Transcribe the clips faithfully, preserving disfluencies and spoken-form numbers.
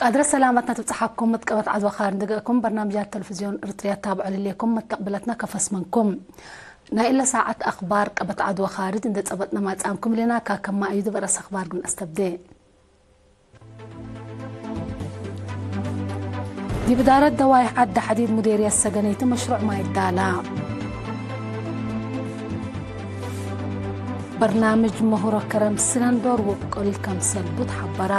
ቃድረ ሰላመትነ ትብጽሓኩም። እት ቀበት ዐድ ወካርጅ እንዴ ገአኩም፣ በርናምጃት ተለፍዝዮን እርትርያ ትታብዖ ለህሌኩም መተቅብለትነ ከፈስ መንኩም። ናይ እለ ሳዐት አክባር ቀበት ዐድ ወካርጅ እንዴ ጸበጥነ ማጽአንኩም ህሌና። ካከማ እዩ ዲብ አርእስ አክባር ግም ነአስተብዴ። ዲብ እዳረት ደዋይሕ ዐዲ ሐዲድ ሙዴርየት ሰገነይቲ መሽሩዕ ማይ ዳላ። በርናምጅ ምህሮ ከረም ስነን ዶር ውቅል ከምሰልቡ ተሐበራ።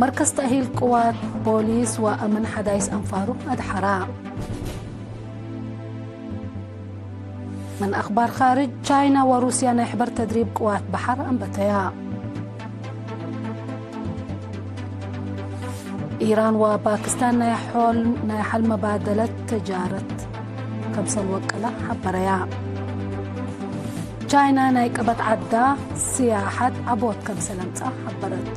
መርከዝ ተእሂል ቅዋት ቦሊስ ወአምን ሐዳይስ አንፋሩ አድሐራ። ምን አክባር ካርጅ፣ ቻይና ወሩስያ ናይ ሕበር ተድሪብ ቅዋት በሐር አንበተያ። ኢራን ወፓኪስታን ናይ ሖል፣ ናይ ሐል መባደለት ተጃረት ከምሰል ወቀላ ሐበረያ። ቻይና ናይ ቀበት ዐዳ ስያሐት ዐቦት ከምሰል አምጽአ ሐበረት።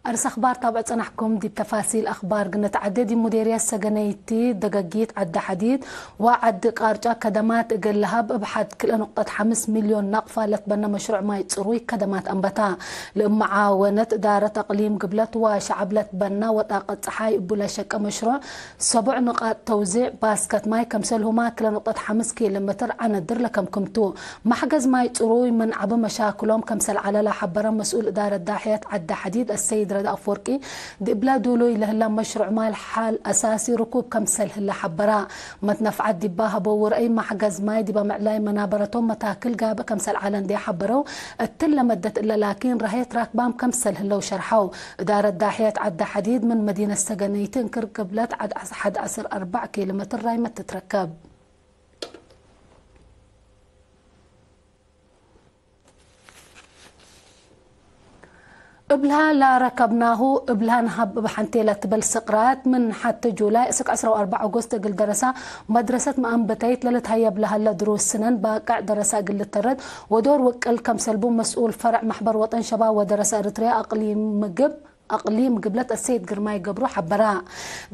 አርስ አኽባር ታብዕ ጸናሕኩም። ዲብ ተፋሲል አኽባር ግንተዐዴ፣ ዲብ ሙዴርየት ሰገነይቲ ደገጊት ዐዲ ሐዲድ ወዐዲ ቃርጫ ከደማት እግል ለሀብ እብ ሐድ ክልኤ ንቁጠት ሐምስ ሚልዮን ናቅፋ ለትበነ መሽሩዕ ማይ ጽሩይ ከደማት አንበታ። ለእብ መዓወነት እዳረት አቅሊም ግብለት ወሸዐብ ለትበና ወጣቀት ጸሓይ እቡ ለሸቀ መሽሩዕ ሰቡዕ ንቃጥ ተውዜዕ ባስከት ማይ ከምሰልሁማ ክለ ንቁጠት ሐምስ ኪሎ ሜትር ዐነድር ለከምክምቱ። መሕገዝ ማይ ጽሩይ ምን ዐቢ መሻክሎም ከምሰል ዐለ ለሐበረ መስኡል እዳረት ዳሕየት ዐዲ ሐዲድ አሰይድ ረዳ አፍወርቂ፣ ዲብለ ዱሉይ ለህላ መሽሩዕ ማይ ሐል አሳሲ ርኩብ ከምሰል ህለ ሐበራ። መትነፍዐት ዲባ ሀበው ረአይ መሕገዝ ማይ ዲበ ምዕላይ መናበረቶም መታክል ጋብእ ከምሰል ዐለ እንዴ ሐበረው፣ እትለ መደት እለ ላኪን ራህየት ራክባም ከምሰል ህለው ሸርሐው። እዳረት ዳሕየት ዐዲ ሐዲድ ምን መዲነት ሰገነይቲ እንክር ቅብለት ዐድ ሐድ ዐስር አርበዕ ኪሎ ሜትር ራይመት ትትረከብ። እብልሃ ላረከብናሁ እብልሃ ነሀብ እብ ሐንቴ ለትብል ስቅራት ምን ሐቲ ጁላይ እስክ ዐስራ ወአርበዕ ኦጎስት እግል ደረሳ መድረሰት መአንበተይት ለልትሀየብ ለሀለ ድሩስ ስነን ባቅዕ ደረሳ እግል ልተረድ ወዶር ውቅል ከምሰልቡ መስኡል ፈርዕ መሕበር ወጠን ሸባብ ወደረሳ ኤረትርያ አቅሊም ምግብ አቅሊም ግብለት አሰይድ ግርማይ ገብሩ ሐበራ።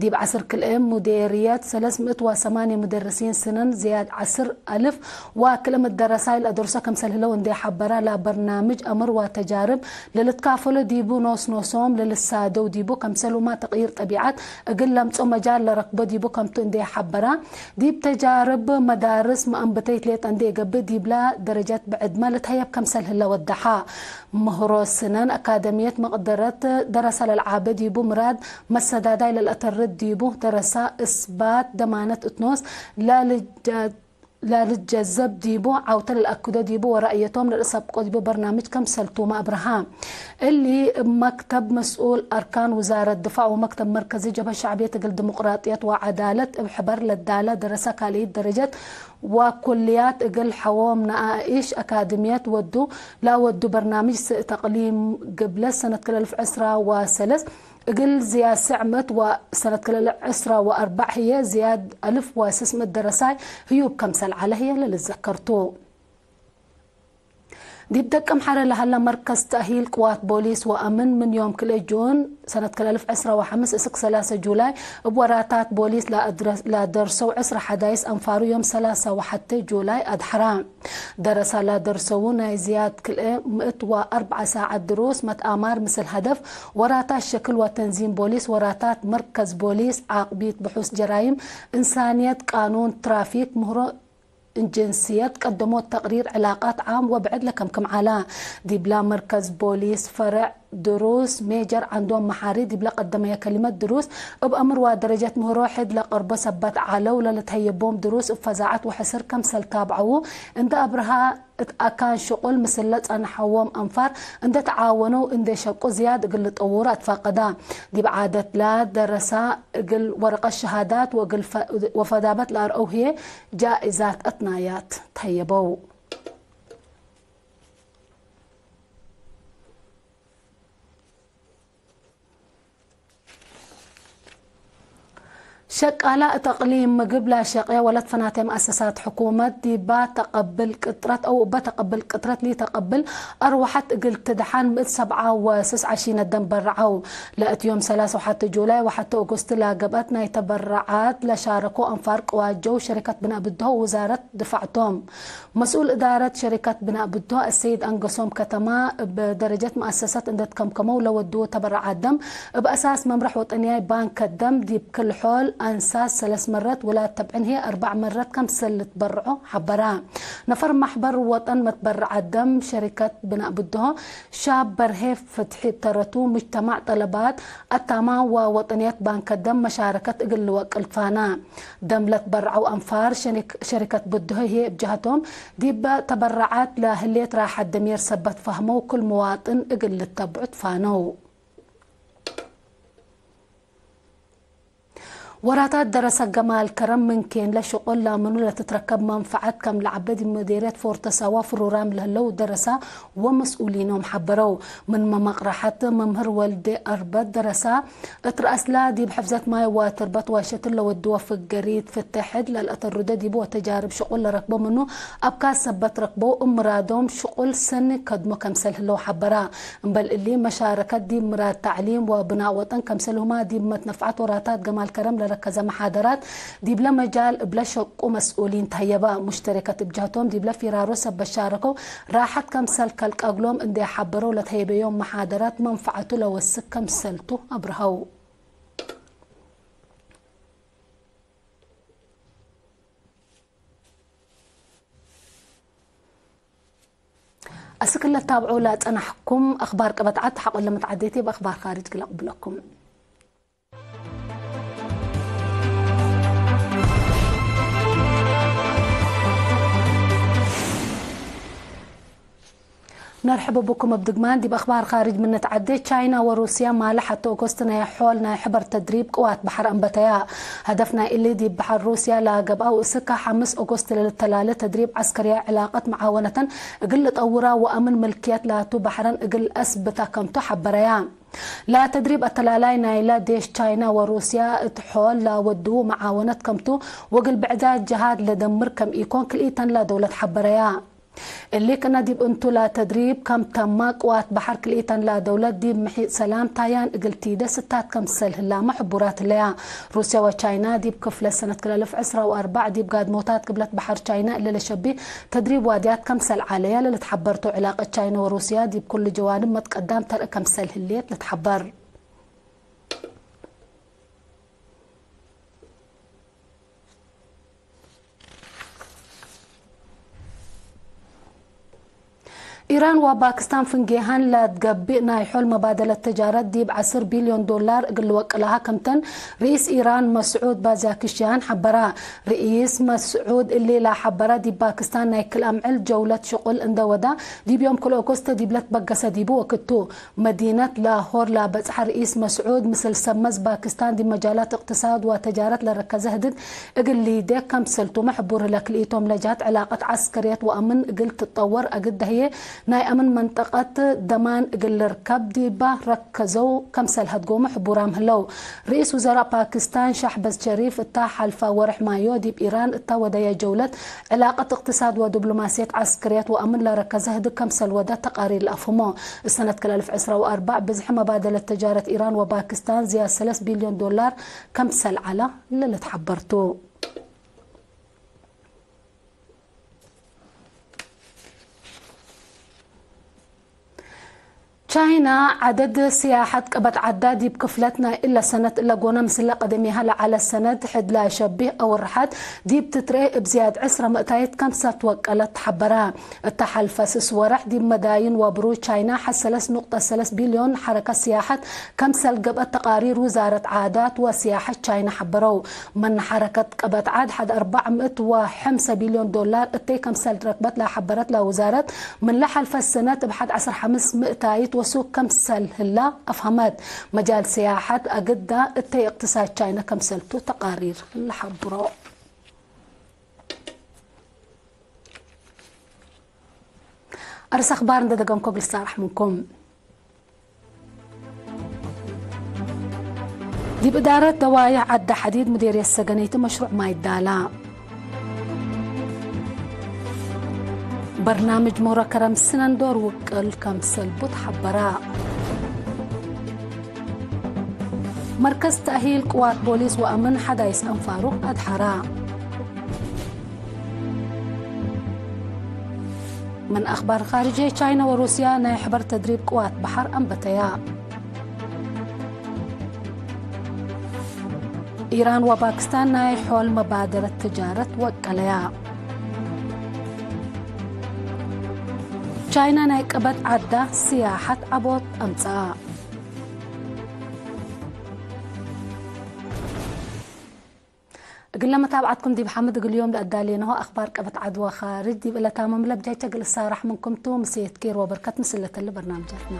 ዲብ ዐስር ክልኤ ሙዴርየት ሰለስ ምእት ወሰማንየ ሙደርሲን ስነን ዝያድ ዐስር አልፍ ወክልኤ ምእት ደረሳይ ለአደርሶ ከምሰል ህለው እንዴ ሐበራ፣ ለበርናምጅ አምር ወተጃርብ ለልትካፈሎ ዲቡ ኖስ ኖሶም ለልሳደው ዲቡ ከምሰልሁማ ተቅይር ጠቢዐት እግል ለምጽኦ መጃል ለረክቦ ዲቡ ከምቱ እንዴ ሐበራ፣ ዲብ ተጃርብ መዳርስ መአንብተይት ሌጠ እንዴ ገብእ ዲብላ ደረጀት ብዕድመ ልትሀየብ ከምሰል ህለ ወደሐ። ምህሮ ስነን አካደምየት መቅደረት ደረሳ ለልዓበ ዲቡ ምራድ መሰዳዳይ ለልአተርድ ዲቡ ደረሳ እስባት ደማነት እት ኖስ ላልጀ-፣ ላልጀዘብ ዲቡ ዐውተ ለልአክዶ ዲቡ ወራእየቶም ለልአሰብቆ ዲቡ በርናምጅ ከምሰልቱመ አብርሃ። እሊ እብ መክተብ መስኡል አርካን ውዛረት ድፋዕ ወመክተብ መርከዚ ጀብሀት ሸዕብየት እግል ዲሞቅራጥየት ወዐዳለት እብ ሕበር ለዳለ ደረሳ ካልኢት ደረጀት ወኩልያት እግል ሐዎም ነኣኢሽ አካድምየት ወዱ ለወዱ በርናምጅ ተቅሊም ግብለት ሰነት ክልኤ አልፍ ዕስራ ወሰለስ እግል ዝያድ ስዕ ምእት ወሰነት ክልኤ አልፍ ዕስራ ወአርበዕ ህዬ ዝያድ አልፍ ወስስ ምእት ደረሳይ ህዩብ ከምሰል ዐለ ህዬ ለልዘከር ቱ። ዲብ ደቀምሐረ ለሀለ መርከዝ ተእሂል ቅዋት ቦሊስ ወአምን ምን ዮም ክልኤ ጁን ሰነት ክልኤ አልፍ ዕስራ ወሐምስ እስክ ሰላሰ ጁላይ እብ ወራታት ቦሊስ ለአድረ-፣ ለደርሰው ዕስራ ሐዳይስ አንፋሩ ዮም ሰላሳ ወሐቴ ጁላይ አድሐራ። ደረሳ ለደርሰው ናይ ዝያድ ክልኤ ምእት ወአርበዕ ሳዐት ድሩስ መትአማር ምስል ሀደፍ ወራታት ሸክል ወተንዚም ቦሊስ ወራታት መርከዝ ቦሊስ ዓቅቢት ብሑስ ጀራይም እንሳንየት ቃኑን ትራፊክ ምህሮ እንጅንስየት ቀደሞት ተቅሪር ዕላቃት ዓም ወብዕድ ለከምክም ዐላ። ዲብላ መርከዝ ቦሊስ ፈረዕ ድሩስ ሜጀር ዐንዶም መሓሪ ዲብለ ቀደመየ ከሊመት ድሩስ እብ አምር ወደረጀት ምህሮ ሕድ ለቀርቦ ሰበት ዐለው ለልትሀየቦም ድሩስ እብ ፈዛዐት ወሕስር ከምሰል ታብዐዉ እንዴ አብርሃ እት አካን ሽቁል ምስለ ጸንሐዎም አንፋር እንዴ ተዓወነው እንዴ ሸቁ ዝያድ እግል ልጠውሩ አትፋቀዳ። ዲብ ዓደት ለደረሳ እግል ወረቀት ሸሃዳት ወእግል ፈ-፣ ወፈዳበት ለአርአው ህዬ ጃእዛት አትናያት ተህየበው። ሸቃላ እት እቅሊም ምግብ ለሸቄ ወለትፈናተ መአሰሳት ሕኩመት ዲባ ተቀብል ቅጥረት አው እበ ተቀብል ቅጥረት ሊተቀብል አርወሐት እግል ትድሓን ምእት ሰብዓ ወስስ ዐሺ ነደም በረዐው። ለእት ዮም ሰላስ ወሐት ጁላይ ወሐት ኦጎስት ለገብአት ናይ ተበረዓት ለሻረኮ አንፋር ቅዋጀው ሸሪከት ብናእ ብድሆ ውዛረት ድፋዕ ቶም። መስኡል እዳረት ሸሪከት ብናእ ብድሆ አሰይድ አንገሶም ከተማ እብ ደረጀት መአሰሰት እንዴ ትከምከመው ለወድዎ ተበረዓት ደም እብ አሳስ መምረሕ ወጠንያይ ባንክ ደም ዲብ ክል-ሖል አንሳስ ሰለስ መረት ውላድ ተብዕን ህዬ አርበዕ መረት ከምሰል ልትበርዖ ሐበራ። ነፈር ማሕበር ወጠን መትበረዓት ደም ሸሪከት ብናእ ብድሆ ሻብ በርሄ ፍትሒ ተረቱ ሙጅተማዕ ጠለባት አታማ ወወጠንየት ባንክ ደም መሻረከት እግል ልወቅል ትፋና። ደም ለትበርዐው አንፋር ሸኒክ-፣ ሸሪከት ብድሆ ህዬ እብ ጀሀቶም ዲብ ተበረዓት ለህሌት ራሐት ደሚር ሰበት ፈህመው ክል መዋጥን እግል ልተብዑ ትፋነው። ወራታት ደረሰ ገማል ከረም ምን ኬንለ ሽቁል ላምኑ ለትትረከብ መንፈዐት ከም ለዐበ ዲብ ሙዲርየት ፎርተ ሳዋ ፍሩራም ለህለው ደረሳ ወመስኡሊኖም ሐበረው። ምን መመቅረሐት መምህር ወልዴ አርበት ደረሳ እት ረአስላ ዲብ ሕፍዘት ማይ ወትርበት ዋሸትን ለወድወ ፍገሪት ፍትሕድ ለልአተሩደ ዲቡ ወተጃርብ ሽቁል ለረክቦ ምኑ አብካት ሰበት ረክበው እብ ምራዶም ሽቁል ሰኒ ከድሞ ከምሰል ህለው ሐበራ። እምበል እሊ መሻረከት ዲብ ምራድ ተዕሊም ወብናእ ወጠን ከምሰልሁማ ዲብ መትነፍዐት ወራታት ገማል ከረም ለረከዘ መሓደራት ዲብለ መጃል እብለ ሸቁ መስኡሊን ተህየበ። ሙሽተረከት እብ ጀህቶም ዲብለ ፊራሮ ሰበት ሻረከው ራሐት ከምሰል ከልቀ እግሎም እንዴ ሐበረው ለተህየበዮም መሓደራት መንፈዐቱ ለወስክ ከምሰልቱ አብርሀው። አስክ ለታብዑ ለጸናሕኩም አኽባር ቀበት ዐድ ሐቆ ለመትዓዴቴ በአኽባር ካርጅ ግለ ቅብለኩም። ነርሕብ ብኩም። እብ ድግማን ዲብ አኽባር ካርጅ ምን ንትዐዴ፣ ቻይና ወሩስያ ማለ ሐቴ ኦጎስት ናይ ሖል ናይ ሕበር ተድሪብ ቅዋት በሐር አንበተያ። ሀደፍ ናይ እሊ ዲብ በሐር ሩስያ ለገብአው እስከ ሐምስ ኦጎስት ለልተላለ ተድሪብ ዐስከርያ ዕላቀት መዓወነተን እግል ልጠውራ ወአምን ምልክየት ላቱ በሐረን እግል አስብታ ከምቱ ሐበረያ። ለተድሪብ አተላላይ ናይለ ዴሽ ቻይና ወሩስያ እት ሖል ለወድዉ መዓወነት ከምቱ ወእግል ብዕዳት ጀሃት ለደምር ከም ኢኮን ክልኢተን ለደውለት ሐበረያ። እሊ ክእነ ዲብ እንቱ ለተድሪብ ከም ተማ፣ ቅዋት በሐር ክልኢተን ለደውለት ዲብ ምሒጥ ሰላም ታያን እግል ቲደ ስታት ከምሰል ህላመ ሕቡራት ህለያ። ሩስያ ወቻይና ዲብ ክፍለ ሰነት ክል አልፍ ዕስራ ወአርበዕ ዲብ ጋድሞታት ግብለት በሐር ቻይና እለ ለሸቢ ተድሪብ ዋድያት ከምሰል ዐለያ ለልትሐበርቶ ዕላቀት ቻይና ወሩስያ ዲብ ኩሉ ጀዋንብ መትቀዳም ተርኢ ከምሰል ህሌት ልትሐበር። ኢራን ወፓክስታን ፍንጌሃን ለትገብእ ናይ ሖል መባደለት ተጃረት ዲብ ዐስር ቢልዮን ዶላር እግል ልወቅላሃ ክምተን ርኢስ ኢራን መስዑድ ባዛክሽያን ሐበራ። ርኢስ መስዑድ እሊ ለሐበረ ዲብ ፓክስታን ናይ ክል አምዕል ጀውለት ሽቁል እንደ ወዳ ዲብ ዮም ክል ኦጎስት ዲብ ለትበገሰ ዲቡ ወክቱ። መዲነት ላሆር ለበጽሐ ርኢስ መስዑድ፣ ምስል ሰብ መዝ ፓክስታን ዲብ መጃላት እቅትሳድ ወተጃረት ለረከዘ ህድድ እግል ሊዴ ከምሰልቱመ ሕቡር ህለ። ክልኢቶም ለጀሀት ዕላቀት ዐስከርየት ወአምን እግል ትጠወር፣ አግደ ህዬ ናይ አምን መንጠቀት ደማን እግል ልርከብ ዲባ ረከዘው ከምሰል ሀድጎመ ሕቡራም ህለው። ርኢስ ውዘራእ ፓክስታን ሻህባዝ ሸሪፍ እታ ሐልፈ ወርሕ ማዮ ዲብ ኢራን እታ ወደየ ጀውለት ዕላቀት እቅትሳድ ወዲብሎማስየት ዐስከርየት ወአምን ለረከዘ ህድግ ከምሰል ወደ ተቃሪር ለአፍህሞ። እሰነት ክል አልፍ ዕስራ ወአርበዕ ብዝሒ መባደለት ተጃረት ኢራን ወፓክስታን ዝያድ ሰለስ ቢልዮን ዶላር ከምሰል ዐላ ለልትሐበር ቱ። ቻይና ዐደድ ስያሐት ቀበት ዐዳ ዲብ ክፍለት ናይ እለ ሰነት እለ ጎነ ምስለ ቀደሜሃ ለዐለ ሰነት ሕድ ለአሸቢህ አውርሐት ዲብ ትትርኤ እብ ዝያድ ዕስረ ምእታይት ከምሰል ትወቀለት ተሐበረ። እተ ሐልፈ ስስ ወረሕ ዲብ መዳይን ወብሩጅ ቻይና ሐድ ሰለስ ኑቅጠ ሰለስ ቢልዮን ሐረከት ስያሐት ከምሰል ገብአት ተቃሪር ውዛረት ዓዳት ወስያሐት ቻይና ሐበረው። ምን ሐረከት ቀበት ዐድ ሐድ አርበዕ ምእት ወሐምሰ ቢልዮን ዶላር እተይ ከምሰል ረክበት ለሐበረት ለውዛረት፣ ምን ለሐልፈት ሰነት እብ ሐድ ዐስር ሐምስ ምእታይት ወሱግ ከምሰል ህላ አፍሀመት። መጃል ስያሐት አግዳ እተይ እቅትሳድ ቻይና ከምሰልቱ ተቃሪር ለሐብሮ። አርስ አኽባር እንደ ደገምኮ እግል ልሳረሕ ምንኩም። ዲብ እዳረት ደዋይዕ ዐደ ሐዲድ ምዴርየት ሰገነይቲ መሽሩዕ ማይ ዳላ። በርናምጅ ሞረ ከረም ስነን ዶር ውቅል ከምሰልቡ ተሐበራ። መርከዝ ተእሂል ቅዋት ቦሊስ ወአምን ሐዳይስ አንፋሩቅ አድሐራ። ምን አኽባር ኻርጅየ፣ ቻይና ወሩስያ ናይ ሕበር ተድሪብ ቅዋት በሐር አንበተያ። ኢራን ወፓክስታን ናይ ሖል መባደረት ትጃረት ወቀለያ። ቻይና ናይ ቀበት ዐዳ ስያሐት ዐቦት አምጽአ። እግለ መታብዐትኩም ዲብ ሓምድ እግል ዮም ለአዳሌነሆ አኽባር ቀበት ዐድ ወኻርጅ ዲብ እለ ታምም ለብጃይቸ እግል እሳራሕ ምንኩም ቱ። ምሴት ኬር ወበርከት ምስል ለተለ በርናምጃትና።